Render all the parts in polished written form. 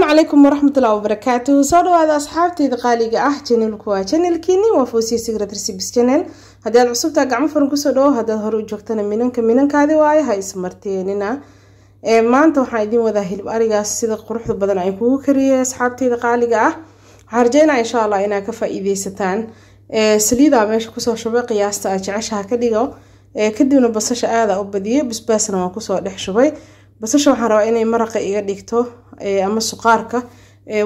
Calaykum waraxmatullahi wabarakaatuhu. Soo dhawaada asxaabteyda qaaliga ah. Channelku waa channelkiini, waa Foosiya Secret Recipes Channel. Haddii aad cusubtaa, gacmo furan kusoo dhawo. Haddaad hore u joogtana, minanka minankaadi waayo, ha ismarteenina. Maanta waxaan idin wadaa hilib arigaas sida quruxda badan aan kugu kariyay. Asxaabteyda qaaliga ah, waxaan rajeynaa insha Allah inaad ka faa-iideysataan. Saliidaa meesha kusoo shubay, qiyaasta aad jeceshaha ka dhigo. Kadibna basasha aada u badiyay, basbaasna waan kusoo dhex shubay. Basasha waxaan rabaa inay maraqa iga dhigto ama suqaarka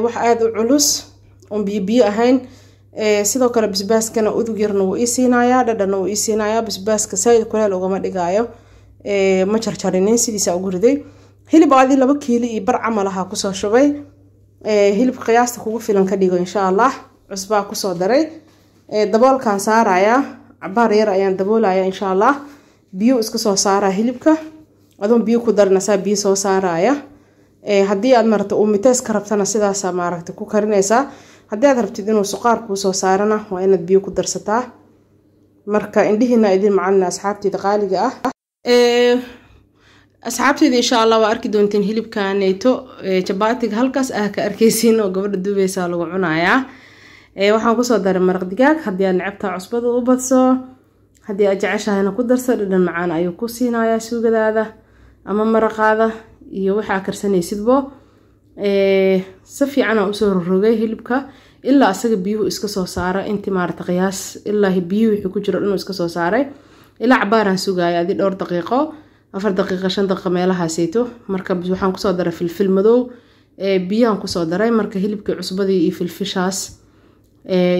wax aada u culus oon biyo biyo ahayn. Sidoo kale basbaaskana udug yarna wuu ii siinayaa, dhadhanna wuu ii siinayaa. Basbaaska saaid kuleel ugama dhigaayo, ma jarjarinin, sidiisa ugu riday. Hilib adi 2.5 kiilo camal ahaa kusoo shubay. Hilib qiyaasta kugu filan ka dhigo insha Allah. Cusbaa kusoo daray, daboolkaan saarayaa, cabaar yar ayaan daboolaya insha Allah. Biyo iska soo saaraa hilibka, adoon biyo ku darina saa biyo soo saaraya. Haddii aad marata uumitees ka rabtana, sidaasa maaragta ku karinaysaa. Haddii aad rabtid inuu suqaar kuu soo saarana, waa inaad biyo ku darsataa. Marka indhihiina idin macalina, asxaabteyda qaaliga ah. Asxaabteyda, insha Allah waa arki doonteen hilibkaneyto jabaatiga halkaas ah ka arkeysiin oo gabadha duubeysaa lagu cunayaa. Waxaan kusoo daray maraq digaag. Haddii aad necabtaa, cusbada u badso. Haddii aad jeceshahayna, ku darso. Dhadhan macaan ayuu ku siinayaa suugadaada ama maraqaada iyo waxaa karsanaysidbo. Si fiican aan usoo rogrogay hilibka ilaa asaga biyuhu iska soo saara. Intii maarata qiyaas ilaa biyuhu wixii ku jiro inuu iska soo saaray, ilaa cabaaraan sugaaya, adi dhowr daqiiqo, 4 daqiiqo, 5 daqiiqo meelahaaseyto. Marka waxaan kusoo daray filfil madow, biyahan kusoo daray. Marka hilibkii cusbadii iyo filfishaas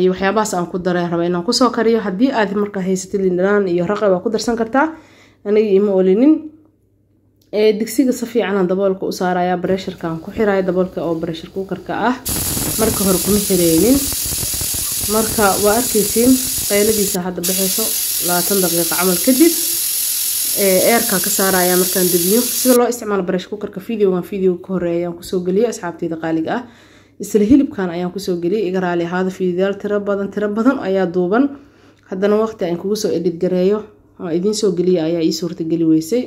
iyo waxyaabahaas aan ku daray raba inaan kusoo kariyo. Haddii aad marka haysatid liindhanaan iyo raqa, waa ku darsan kartaa. Aniga ima olinin. Digsiga si fiicanaan daboolka u saaraya, pressurekaan ku xiraya daboolka oo pressure cookerka ah. Marka hore kuma xireynin. Marka waa arkeysiin qayladiisa hadda baxayso. 20 daqiiqo camal kadib airkaa ka saaraya markaan debiyo. Sida loo isticmaalo pressure cookerka, videogan videoga ka horeeya ayaan kusoo geliyay, asxaabteyda qaaliga ah. Isla hilibkan ayaan kusoo geliyay. Iga raali ahaada, videoyaal tiro badan tiro badan ayaa duuban, haddana waqti aan kugu soo edit gareeyo oo idiin soo geliya ayaa ii suurtageli weysay.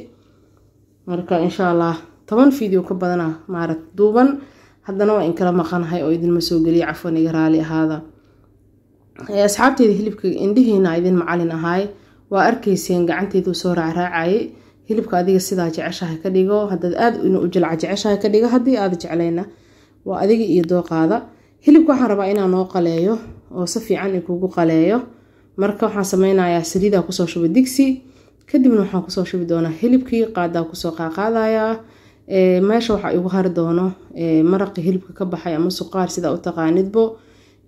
Marka insha Allah 10 video ka badana maarag duuban, haddana waa in kala maqanahay oo idinma soo geliya. Cafwan, iga raali ahaada, asxaabteyda. Hilibka indhihiina idin macalin ahaay, waa arkayseen gacanteedu soo raacraacayay. Hilibka adiga sidaa jeceshahay ka dhigo. Haddaad aada inuu u jilca jeceshahay ka dhigo, haddii aada jeclayna, waa adiga iyo dooqaada. Hilibka waxaan rabaa inaan noo qaleeyo oo si fiican ikugu qaleeyo. Marka waxaan sameynayaa, saliidaa kusoo shubay digsi, kadibna waxaan kusoo shubi doonaa hilibkii. Qaadaa kusoo qaaqaadayaa. Meesha waxaa igu hari doono maraqii hilibka ka baxay ama suqaar, sidaa u taqaanidbo.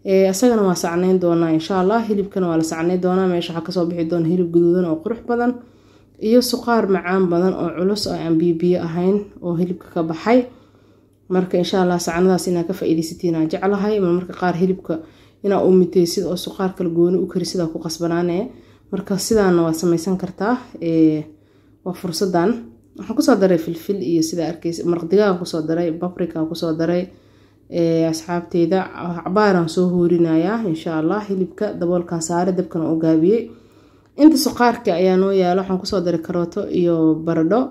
Isagana waa sacneyn doonaa insha Allah. Hilibkana waa la sacneyn doonaa. Meesha waxaa kasoo bixi doona hilib guduudan oo qurux badan iyo suqaar macaan badan oo culus oo aan biyo biyo ahayn oo hilibka ka baxay. Marka insha Allah sacnadaas inaa ka faa-iideysatiin aan jeclahay. Marmarka qaar hilibka inaa umiteysid oo suqaar kala gooni u kari sidaa ku qasbanaanee. Marka sidaana waad sameysan kartaa, waa fursadan. Waxaan kusoo daray filfil iyo sidaa arkeysa maraq digaag kusoo daray, paprika kusoo daray. Asxaabteyda, cabaaraan soo hoorinayaa insha Allah. Hilibka daboolkan saare, dabkana u gaabiyey. Inta suqaarka ayaa noo yaalo. Waxaan kusoo daray karooto iyo baradho,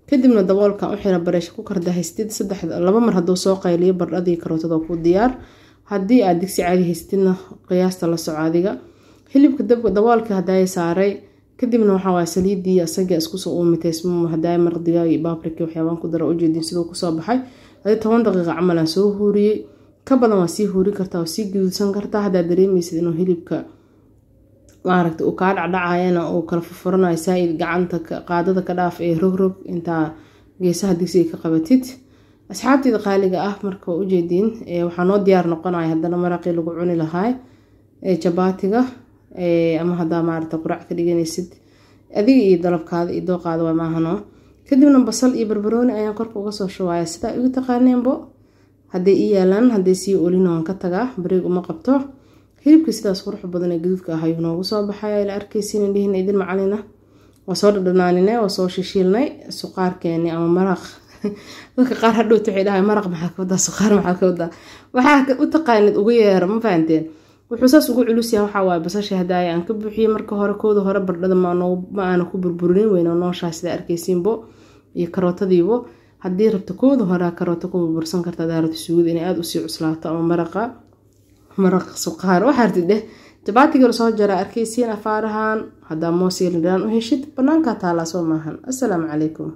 kadibna daboolkan u xira. Pressure cooker haystid, saddex laba mar hadduu soo qayliyo, baradhadii karootada ku diyaar. Haddii aad digsi caadi haystidna, qiyaasta la soco adiga. Hilibka daboolka hadaaya saaray, kadibna waxaa waaya saliidii asaga iskusoo uumiteysmo. Hadaaya maraq digaag iyo paprika waxyaabaan ku dara, ujeedin siduu kusoo baxay. Adi 10 daqiiqa camal aan soo huuriyey, ka badan waa sii huuri kartaa, waa sii guduudsan kartaa. Haddaad dareemeysid inuu hilibka maaragta uu kaa dhacdhacayana, uu kala furfuranayo saa-id, gacanta qaadada ka dhaaf ee rogrog intaa geesaha digsiga ka qabatid. Asxaabteyda qaaliga ah, marka waa ujeediin, waxaa noo diyaar noqonaya haddana maraqii lagu cuni lahaa jabaatiga ama haddaa maaragta quraac ka dhiganaysid. Adiga iyo dalabkaada iyo dooqaada waa maahano. Kadibna basal iyo barbarooni ayaan korka uga soo shubaya, sidaa igu taqaaneenbo. Hadday ii yaalaan, hadday sii olina, waan ka tagaa, bareeg uma qabto. Hilibkii sidaas qurux badan ee gaduudka ah ayuu noogu soo baxaya, ila arkaysiin. Indhihiina idin macalina. Waa soo dhadhanaaninay, waa soo shishiilnay suqaarkeeni ama maraq. Dadka qaar hadhowta waxay dhahay: "Maraq maxaa ka wadaa? Suqaar maxaa ka wadaa?" Waxaa u taqaanid ugu yeera, ma fahanteen? Wuxuu saas ugu culus yahay waxaa waaye basasha hadaaya aan ka buuxiyey marka hore. Kooda hore baradhada ma aana ku burburinin, weyna nooshaha sida arkaysiinbo iyo karootadiibo. Haddii rabto kooda horaa karooto ku burbursan karta, hadaa rabto suugada inay aada usii cuslaato ama maraqa, maraq suqaar waxaa rabtid dheh. Jabaatiga lasoo jaraa arkaysiin afaarahan. Haddaa moos iyo liindhanaan u heshid, banaankaa taalaa, soo maahan? Assalaamu calaykum.